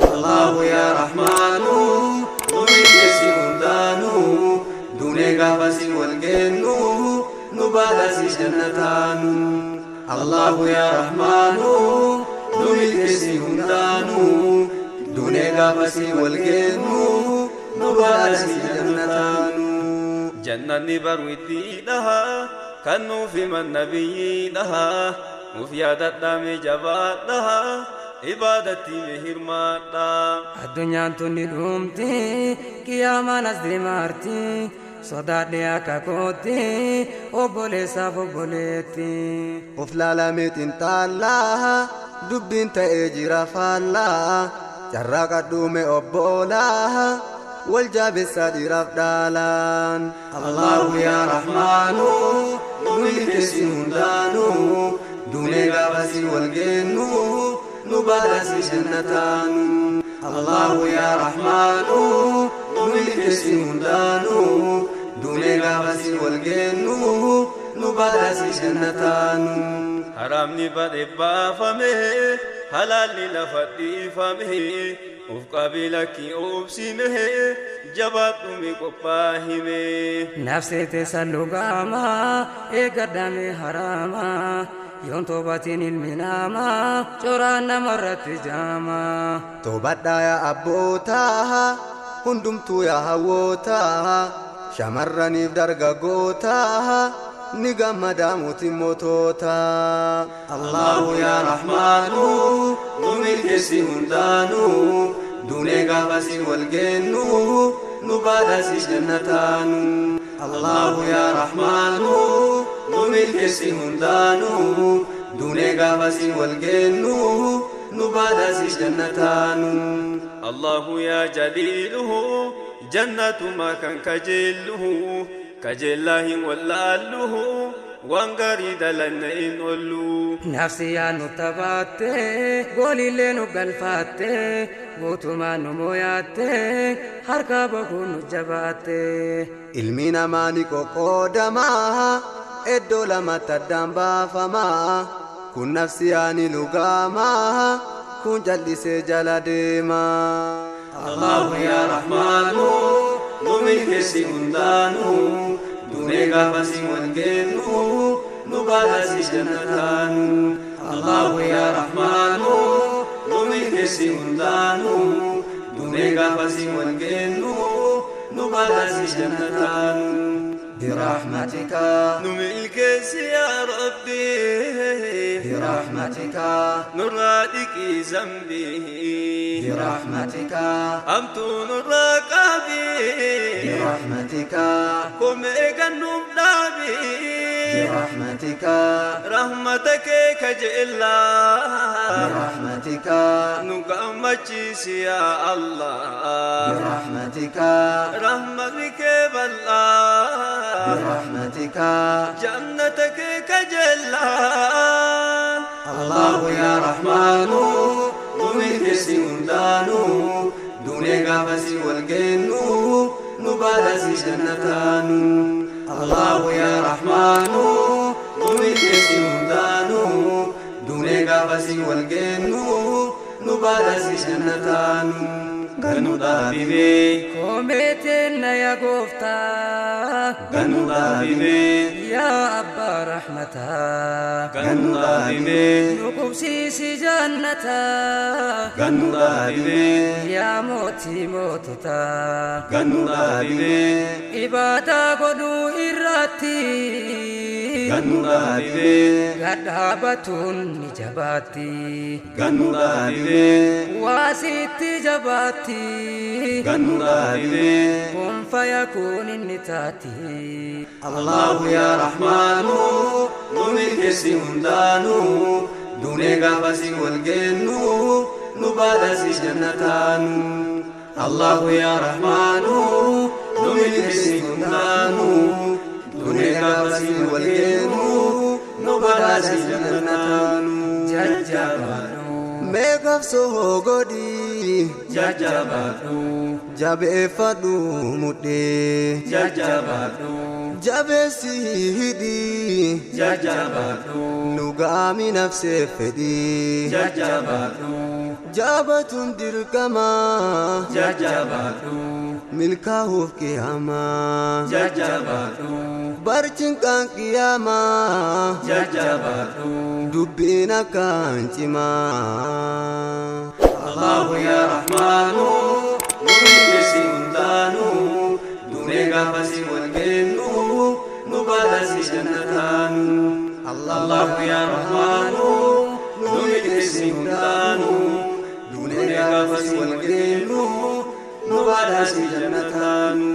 Allahu yaa Rahmaanu nu milkeessi hundaanu, duunee gaafasii wal geennu, nu badhaasi jannataanu. Allahu yaa Rahmaanu nu milkeessi hundaanu, duunee gaafasii wal geennu, nu badhaasi jannataanu. Jannanni baru itti dhaha kan nuuf himan nabiyyi dhaha, nuuf yaadadhaame jabaadhaha, ibaadatti mee hirmaadha. Addunyaan tun ni dhumti, qiyaamaan as deemaarti. Sodaadhe akka kootti obboleessaaf obboleetti. Of laalamee xinxaallaa, dubbiin ta'ee jira faallaa, carraa qadhuume obboolaa, wal jabeessaa dhiiraaf dhaalaan. Allahu yaa Rahmaanu nu milkeessi hundaanu, duunee gaafasii wal geennu, nu badhaasi jannataanu. Allahu yaa Rahmaanu nu milkeessi hundaanu, duunee gaafasii wal geennu, nu badhaasi jannataanu. Haramni badhe baafame, halaalli lafa dhiifame, uf qabiilakki obsime, jabaadhume qophaahime. Nafsee teessan lugaama eeggadhame haraama, yoon toobatiin ilmi namaa coraan namarratti jaama. Toobadhaa yaa abbootaa, hundumtuu yaa hawwootaa, shamarraniif dargaggootaa, ni gammadaa mootiin mootootaa. Allahu yaa Rahmaanu nu milkeessi hundaanu, duunee gaafasii wal geennu, nu badhaasi jannataanu. Allahu yaa Rahmaanu nu milkeessi hundaanu, duunee gaafasii wal geennu, nu badhaasi jannataanu. Allahu yaa jaliiluhu, jannatuma kan kajeelluhu, kajeellaa hin wallaalluhu, waan gaarii dalanna hin ollu. Nafsiyaan nu taphatte, goolillee nu galfatte, guutumaan nu mooyaatte, harka bokuun nu jabaatte. Ilmi namaa ni qoqqoodamaa, iddoo lamatti addaan baafamaa, kun nafsiyaa ni lugaamaa, kun jal'isee jala deemaa. Allahu yaa Rahmaanu nu milkeessi hundaanu, duunee gaafasii wal geennu, nu badhaasi jannataanu. Allahu yaa Rahmaanu nu milkeessi hundaanu, duunee gaafasii wal geennu, nu badhaasi jannataanu. برحمتك Nu milkeessi yaa Rabbi, برحمتك nurraa dhiqii zambii, برحمتك hamtuu nurraa qabii, برحمتك komee gannuuf dhaabii, برحمتك rahmata kee kajeellaa, برحمتك nu gammachiisi yaa Allah, برحمتك rahmatni kee bal'aa, برحمتك jannata kee kajeellaa. الله يا رحمن nu milkeessi hundaanu, duunee gaafasii wal geennu, nu badhaasi jannataanu. Allahu yaa Rahmaanu nu milkeessi hundaanu, duunee gaafasii wal geennu, nu badhaasi jannataanu. Gannu dhaabimee, Komeeteen yaa gooftaa, gannu dhaabimee, yaa abbaa rahmataa, gannu dhaabimee, nu qubsiisi jannataa, gannu dhaabimee, yaa mootii moototaa. Gannu dhaabimee, Ibaadaa godhuu irratti gannu dhaabimee, gadhaabatuun ni jabaatti. Gannu dhaabimee, Waasitti jabaatti. Gannu dhaabimee, Kun fayakuun inni taati. Allahu yaa Rahmaanu nu milkeessi hundaanu, duunee gaafasii wal geennu, nu badhaasi jannataanu. Allahu yaa Rahmaanu nu milkeessi hundaanu, duunee gaafasii wal geennu, nu badhaasi jannataanu. Jajjabaadhu. Mee qabsoo godhii, Jajjabaadhu, jabeeffadhu mudhii, jajjabaadhu, jabeessi hidhii, jajjabaadhu, nu gaami nafsee fedhii. Jajjabaadhu, Jabaatuun dirqamaa. Jajjabaadhu. Milkaa'uuf qiyaamaa. Jajjabaadhu. Barchinqaan qiyaamaa. Jajjabaadhu. Dubbiin akkaan cimaa. Allahu yaa Rahmaanu, nu milkeessi hundaanu, duunee gaafasi wal geennu, nu badhaasi jannataanu. Allahu yaa Rahmaanu, nu milkeessi hundaanu, duunee gaafasi wal geennu, nu badhaasi jannataanu.